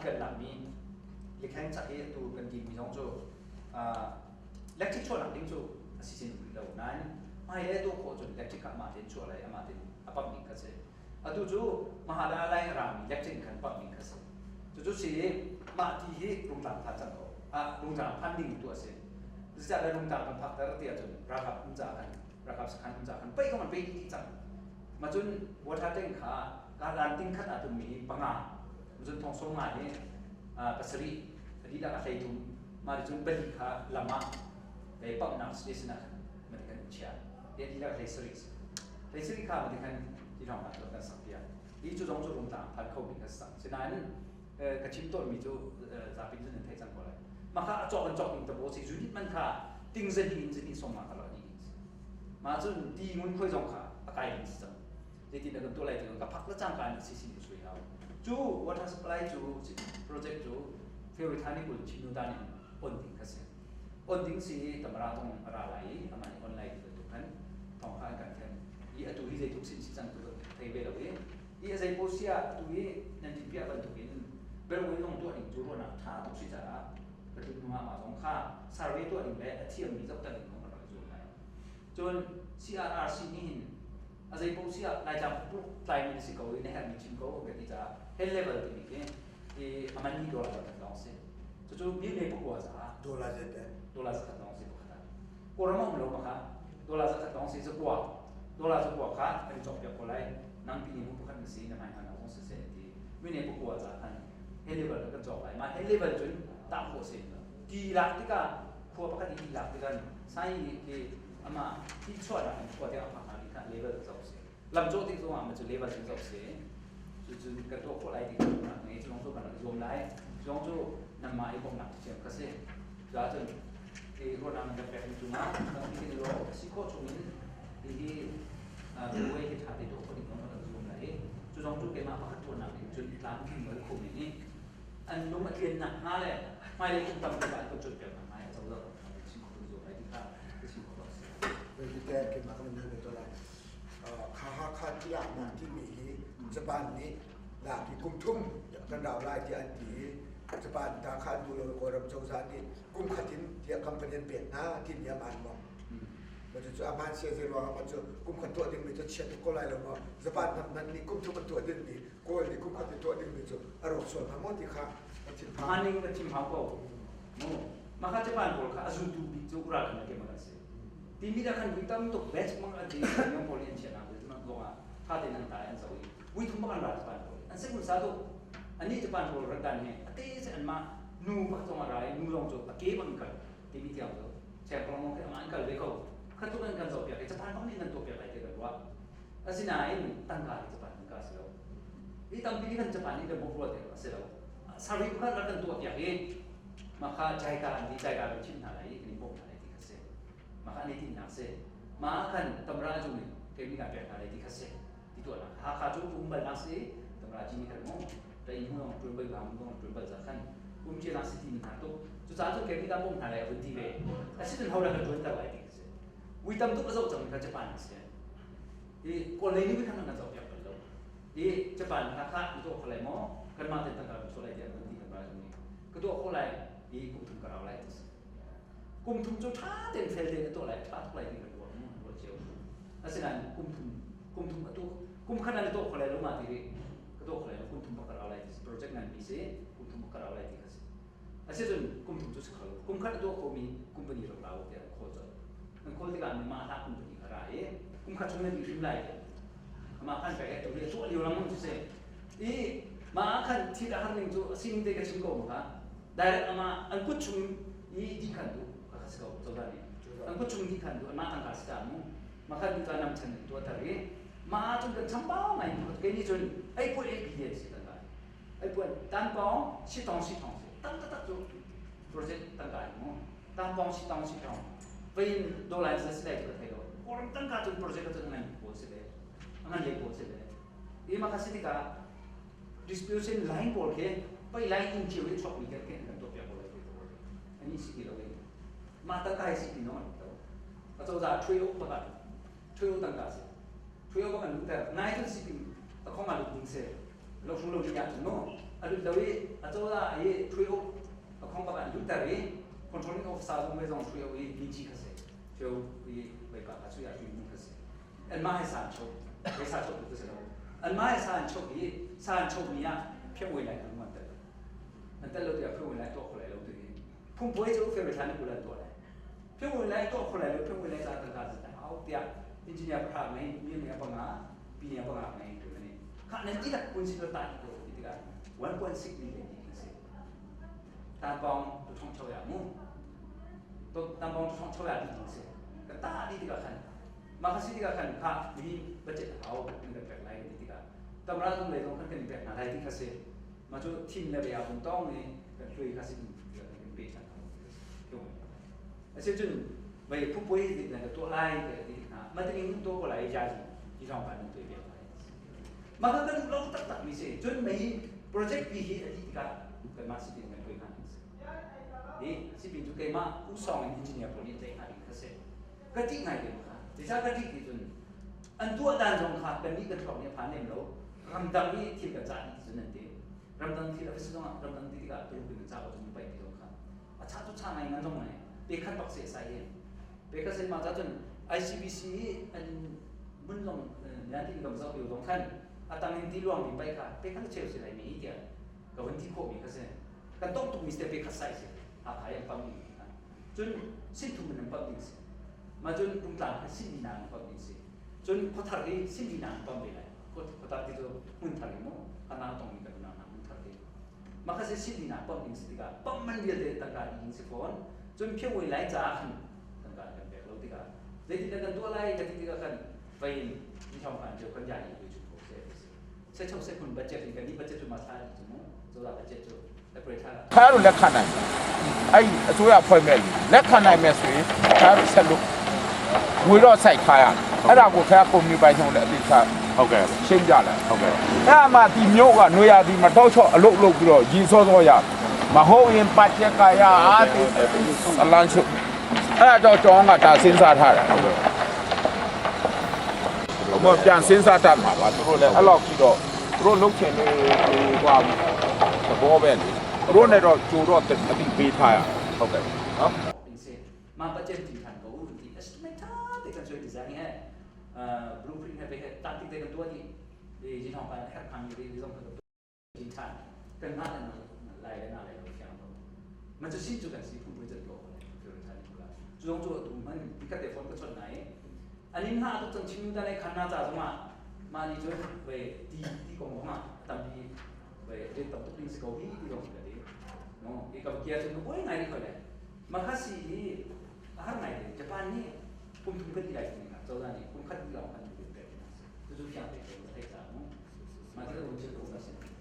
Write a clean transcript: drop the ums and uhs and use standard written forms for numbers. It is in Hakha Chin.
ti kan lakmi likheng chak hi atu kan timi zong cu electric chuahnak ding cu a si sin rih lo nain hmai le tuah khawh cun electric kha amah tein chuah lai amah tein a pump ning kha si. Atu cu Mahada lai a rami electric khan pump ning kha si. Cucu si mah ti hi Rungtlang phan cang ko. Ah Rungtlang phan ding tu a si. Zeicah le Rungtlang kan phakter ti ahcun ralkap um ca khan ralkap sakhan um ca khan pei kong an pei dih cang. Ma cun water tank kha kalan ting khat ah tummi hi panga cun thong som nga hi pasarih a dihlak a hlei thum mah cun pali kha lam ah lei pamhnak station ah khan mati kan chia te dihlak hlei sarih hlei sarih kha mati khan ti lawng ah kan sak piak hi cu zong cu rungtlang phan kho mi kan sak sinain ka chim tawn mi cu zapi cun nan thei cang ko lai maka a cawk an cawk ning tabo si unit man kha ting zani in zani som ma ka lo ni ma cun ti ngun khoi zong kha a kai ding si cang zeitin dah kan tuah lai ti ka phak le cangka in si sin sui hau cu water supply cu project cu February thla ni kul Chin nu dan in on ding kha si on ding si tamara zong a ra lai i amah nih on lai ti bantuk khan thawng kha an kan then i atu hi zeitluk sin si cang tu thei ve lo i i a zei sia atu hi nan tin piah bantuk in berwin zong tuah ding cu ruahnak tha tuk si caah ka tluk hnu ah mah zong kha survey tuah ding le a thiammi zohter ding zong ka rak zuam lai. Cun CRRC nih hin a zei paoh si ah Laitlang puk tlaimi na si ko i na herhmi chim ko kan ti caah hell level timi khi i a man ni dollar zakhat lawng si. Cucu mine pakua caah dollar zat dollar zakhat lawng si pakhat ah. Kawlram a um lo maka dollar zakhat lawng si zakua dollar zakua kha kan cawk piak ko lai nang pi ni mu pakhat na si na hmai hna zong si seh ti mine pakua caah khan hell level kan cawk lai. Mah hell level cun tah khawh si. Ti lak tikah khua pakhat i ti lak tikah sai khi amah ti chuahnak in khua tiang a phak hna kha level zoh si lam cawh tik zongah ma cu level cu zoh si cu kan tuah khawh lai ti kan ngei cu lawng cu kan rak zuam lai cu lawng cu nangmah i bawmhnak thiam kha si cuah cun i ruahnak nan kan pek mi cungah kan ti law si khawh chungin hihi buai hi ṭha te tuah khawh ding kan rak zuam lai cu zong cu keimah pakhat tuahnak in cun tlamtling lo kho mi nih an lung a tlian nak hnga le hmailei kum tam deuh ah an kan cawnpiak nak hnga a cozah chim khawh zuam lai ti kha ka chim khawh si. Te keimah ka nan to lai. Kha ha kha ti lak nak timi hi Japan nih lak i kum thum kan rau lai tiah an ti i Japan ta kha an duh lo Kawlram cozah nih kum khat in tiah company an pek hna timi a hmaan maw? Cucu a hmaan sia zei ruangah cu kum khat tuah dingmi cu chia tuk ko lai lo maw? Japan ram hmanh nih kum thum an tuah dingmi Kawl nih kum khat i tuah dingmi cu a rawk sual hnga maw ti kha ka thinphang. Hmaning na chim hau ko. Mu. Mah kha Japan pawl kha a zultu bik cu ural khan ke mang an si. Timi da khan vui tam tuk batch mang an ti yang pawl nih an chiah nak le zong ah tha tein an tai an zo i vui thum bak an ra Japan pawl. An sik sa tuk. Ani Japan pawl rat dan he ate se an mah nu pakhat zong a ra i nu zong cu a ke bang kal timi tiang cu cheng pong khi amah an kal ve ko. Kha tuk an kan zoh piak i Japan bak nih nan tuah piak lai ti kan ruah. Asinain tangka hi Japan tangka a si lo. Hi tampi nih khan Japan nih le bawmh rua te a si lo. Sarih pakhat rak kan tuah piak i mah kha Jaika an ti Jaika kan chimh hna lai i kan i bawmh hna lai ti kha si. Mah kha an i tinhnak si. Mah khan tamra cu nih kei nih kan pek hna lai ti kha si. Ti tuahnak. Hakha cu um balnak si tamra ci nih khan mu ta in hung ṭuan bal bang hung ṭuan bal za khan um cia nak si ti mi hna tuk. Cucaah cun kei nih dah bawmh hna lai a vun ti ve. Asicun ho dah kan ṭuan ter lai ti kha si. Ui tam tuk a zoh cang mi kha Japan an si. I Kawl lei nih khan an zoh piak bal lo. I Japan kha kha na tuah kho lai maw? Kanmah ten tangka kan chuah lai tiah an ti kan ral ni. Ka tuah kho lai i kum thum ka rau lai ti si. Kum thum cu ṭha tein fel tein a tuah lai, ṭha tuk lai ti kan ruah mu, ruah cio. Asinain kum thum kum thum a tuah kum khat an tuah kho lai lo ma ti rih. Ka tuah kho lai lo kum thum bak ka rau lai ti si. Project nganpi si kum thum bak ka rau lai ti kha si. Asicun kum thum cu si kho lo. Kum khat a tuah khomi company rak ra u tiah an call colh. An call tikah mah hlah company kha ra i kum khat chung nan dih hrim lai ti. Amah khan pek tu hi a tuah lio lengmang cu si. I mah khan thil a har ning cu a sining te ka chim ko ma kha. Direct amah an kut chung i di khan duh ka kha si ko cozah nih. An kut chung di khan duh amah tangka si ta mu. Mah khan duh ta nam chan in tuah tar i mah cun kan chambau ngai kei nih cun ei puai ei billion si tangka. Ai puan tanpawng sitong sitong si tam taktak cu project tangka in mu tanpawng sitong sitong vein dollar in si lai cu ka thei lo kawlram tangka cun project cun ngan pawl si ve ngan le pawl si ve i maka si tikah distribution line pawl khi pei line in cio i chuak mi kan kan kan tuah piak ko lai ti ani si ti lo in mah tangka hi si ti no an to a cozah thui u pakhat thui u tangka si thui u kan luter nai cun si ti a khong ah lut ding si lo hru lo ding ah cun mu. A lut lo i acozah i ṭhui uk a khong bak an lutter i controlling officer zong ve zong ṭhui uk i minci kha si ṭhui i wei pa kha cui ah ṭhui mu kha si. Anmah he sa an choh, wei sa choh tu ka si lo. Anmah he sa an choh i sa an choh mi ah phiang wei lai kan an tel lo. An tel lo tiah phiang wei lai tuah kho lai lo tu hi. Phungpuai cu February thla ni 20 an tuah lai. Phiang wei lai tuah kho lai lo, phiang wei lai ca tangka zat hau tiah engineer pahra ngei, mi nih panga, pi nih panga ngei tu ni. Kha nan dihlak kun si ta ko ti tikah 1.6 million ti si. Tampong tu thong chau ya mu. To tampong tu thong chau ya ti si. Ka ta di tikah khan ma kha si tikah khan kha mi budget hau nan kan pek lai ti tikah tamra zong lei zong khan kan pek hna lai ti kha si. Ma cu thim le bia bun tong ni kan hlui kha si kan pe than. Asicun vei phupui dik na ka tuah lai ti ti hna. Ma tingin to ko lai ja ji ti thong pa nan tuai bia lai. Ma ka kan lo tak tak mi si. Cun mei project pi hi a di tikah kanmah sipin kan tuai hna si. Hi sipin cu keimah usong in engineer pawl nih tlaih hna ding kha si. Ka tih ngai te kha. Zeicah ka tih ti cun an tuah dan zong kha kan nih kan thluak nih a phan lem lo. Ramdang i thil kan cah dih ti cun an ti. Ramdang thil a va si zongah ramdang ti tikah Tuluk in an cah ko cun paih ti zong kha. A cha cu cha ngai ngan zong ngai. Pe khat bak se sai hi. Pe khat sen ma cha cun ICBC i an mun zong nan ti kam zoh lio zong khan a tang in ti luang mi pai kha pe khat cheu si lai mi tiah ka vun ti khawh mi kha si. Kan tong tuk mi ste pe khat sai si. Ha khai an pam mi kha. Cun sin thum in an pam ding si. Ma cun rungtlang kha sin ni nang pam ding si. Cun khuathar hi sin ni nang pam ve lai. Khuathar ti cu hmun thar hi mu kana tong mi kan unau hna hmun thar hi. Mah kha si sin ni nang pam ding si tikah pam man vialte tangka ding si fawn. Cun phiawei lai caah khan tangka kan pek lo tikah zeitin dah kan tuah lai ka ti tikah khan vein ni thong kan ceu kan ya i chu ko se se chok se kun budget ni kan ni budget cu ma thla ni cu mu zola budget cu April thla ခါရလက်ခံနိုင်အဲ့အစိုးရဖွဲ့မဲ့လက်ခံနိုင်မဲ့ဆိုရင်ခါရဆက်လို့ငွေတော့စိုက်ထားရအဲ့ဒါကိုခါကုမ္ပဏီပိုင်ဆောင်လည်းအတိအကျ ဟုတ်ကဲ့ ရှင်းပြလိုက် ဟုတ်ကဲ့ အဲ့မှဒီမျိုးကနွေရာဒီမှာတောက်ချော့အလုတ်လုတ်ပြီးတော့ရင်စောစောရမဟုတ်ရင်ပတ်ချက်ကရအားဒီအလန့်ချုပ်အဲ့ဒါကြောင့်ကျွန်တော်ကဒါစဉ်းစားထားတာ ဟုတ်ကဲ့ အမပြန်စဉ်းစားတတ်မှာပါသူတို့လည်းအဲ့လောက်ကြည့်တော့သူတို့လုတ်ချင်နေဟိုဟာသဘောပဲလေသူတို့နဲ့တော့ကြိုတော့အတိပေးထားရ ဟုတ်ကဲ့ နော် ding se ma budget ti than ko ti estimate ta te kan soi design he blueprint he be he ta ti te kan tua di di jin hong pan her phang di zong ka jin than kan ma na lai na lai lo fiang lo ma chu sin chu kan si phun budget lo ko le than ko la chu zong chu tu man ti ka te phone ka chon nai anin na tu chang chim ta nei khan na cha zong ma ma ni chu ve ti ti kong ma tam pi ve rin tam tu ding si ko hi ti zong ka di no i ka kia chu no boi ngai ri ko le ma kha si hi a har ngai Japan ni kum thum kan ti lai ni ka choda ni kum khat ti long kan ti pe tu chu fiang te ko thai cha mu ma ti ko chu ko sa.